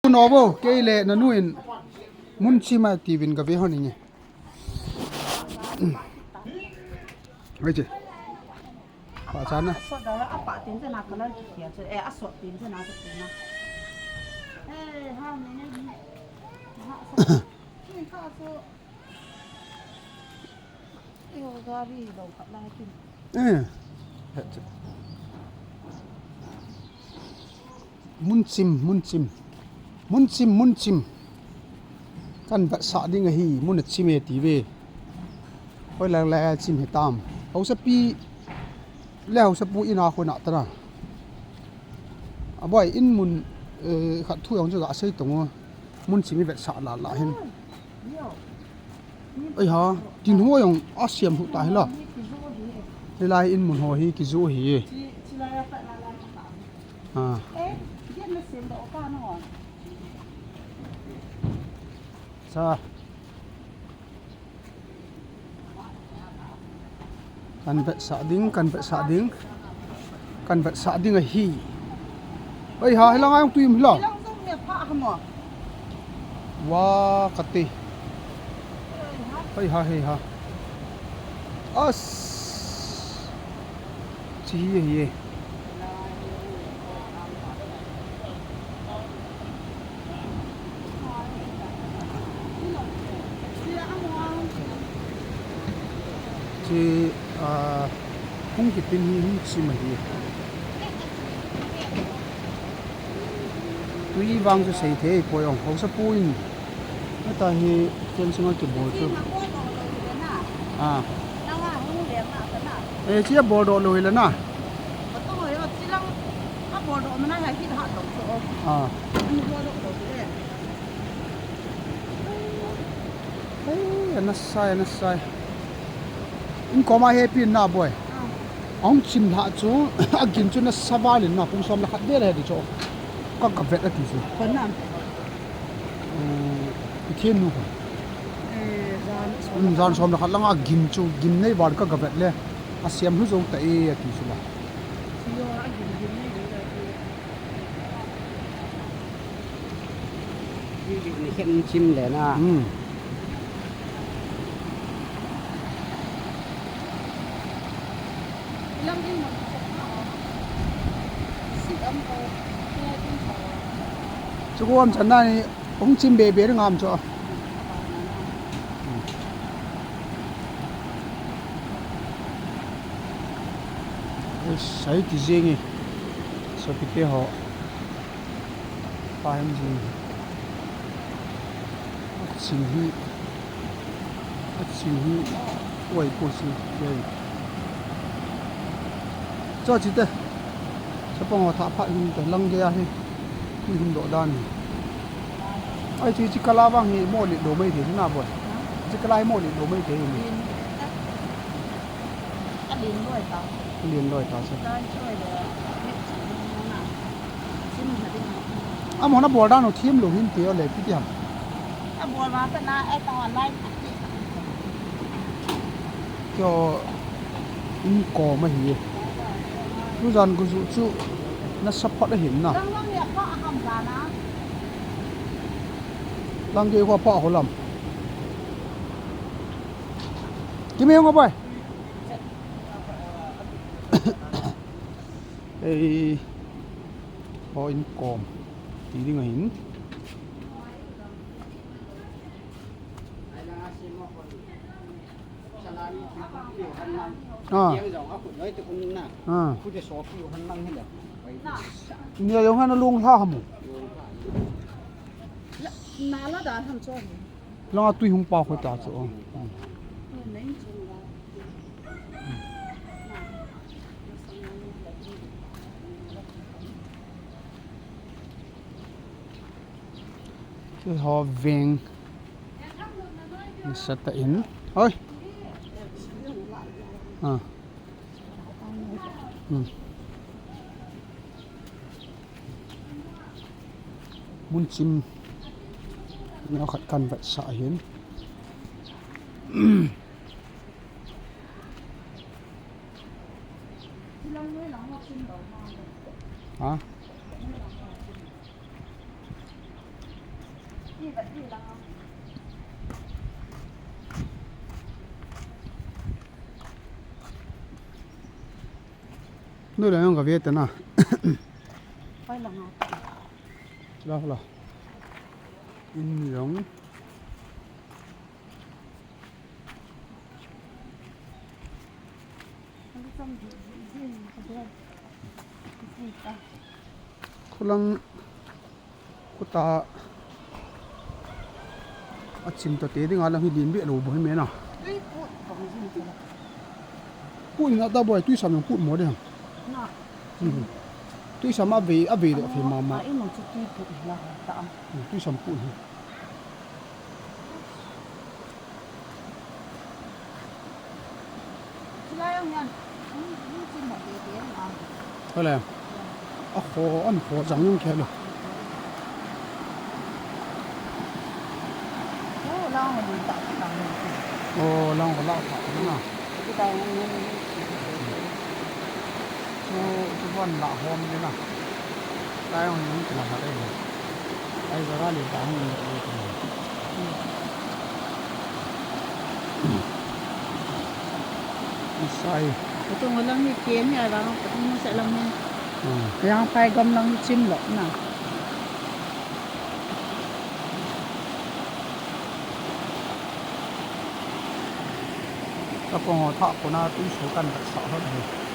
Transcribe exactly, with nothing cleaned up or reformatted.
Nobo, kei le nanu in mun chim a tivin kave hon inge. Oi che. Pa chana. Asot da, apa tin che na color kikhel che. Eh, asot tin che na che na. Eh, ha, ne, ne, ne. Ha, asot. Ni ka so. Eh, gari lo khat la kin. Eh. Mun chim, mun chim. Mun chim, mun chim. Kan vetsah ding ahi, mun a chim e ti ve. Hoilang lai a chim hitam. Haosapi le haosapu in a khun a tana. A boi in mun, eh, khat thu jong chu ga sei tong o. Mun chim i vetsah la la hin. Ei ha, tin ho jong a siam hu ta hi la. Hilai in mun ho hi kijoh hi. Ah. Sa. Kan vetsah ding, kan vetsah ding. Kan vetsah ding ahi. Ei ha, hilang a jong tui um hi la. Hilang jong le pha ha mo. Wa, kati. Ei ha, ei ha. As. Chi hi, hi. Chi, ah, hung kipin hi hung chim ahi. Tui vang chu sei thei poi ong, haosapu in. Ata hi fencing a kibol chu. Ah. Eh, chi a bol doh lou hi le na. Ah. Hei, ana sai, ana sai. In koma hepi na boi. Ahung chim lha chu, agin chu nasa val in na pung som le khat vel ahi ti chu. Ka, ka vet ati chu. Kona. Eh, Pathen nu kho. Eh, jan som. Um, jan som le khat lang agin chu, gin nei val ka, ka vet le. Asiam lhu jou ta e ati chu la. Chi jo agin, gin nei jou ta e. Ni khen chim le na. Hmm. Chu ko am chan na ni hung chim be be ngam chu. Sai ti jeng e. Sopite ho. Pa hem ji. Achin hi. Achin hi. Oi, ko si. Oi. Cho chi te. Chapang ho tha pha hin te lang ge a hi. Hi hin do dan hi. Ai chi chi kala vang hi mo li do mai de na boi. Chi kala hi mo li do mai de ni. Alin loi ta. Alin loi ta se. Amahon abol dan u thim lou hin ti o le pi ti ham. Abol ma pa na e ta online. Kio in kom ahi. Tujan gu ju chu nasa phot ahin na. Lang lang ya pa ham la na. Lang ge ko pa ho lam. Kimi hung apai. Ei, ho in kom. Ti ding ahin. Ah. Ah. Ni jong han lung lha ham. Na la da ham cho. Langa tui hung pa khoi ta chu. Keiho veng. Nasa tah in. Oi. Ah. Hmm. Mun chim neo khat kan vetsah ahin. Ha? Noi lang jong kave tan a. Hoi lang a. La la. In jong. Khulang khuta achim tate dinga lang hi len beh lou bou hi mena. Tui put bang jin chu. Put na ta boi, tui sam jong put mo de ham. Na. Hmm. Tui sam a ve, a ve doh fe mama. A, i mang chu tui put hi la ta am. Hmm, tui sam put hi. Hole. A kho, an kho jang jong khe lo. O, lang ho la ta ta na. O, chu van la hom ni na. Lai hong ni kina ha dai. Ai, jaga le ta hong ni. Isai. Atu lang hi ken ni a lang, atu sa lang ni. Hmm. Yang pai gam lang ni chim lo na. Ka pong ho tha ko na tu su kan ta sa ho ni.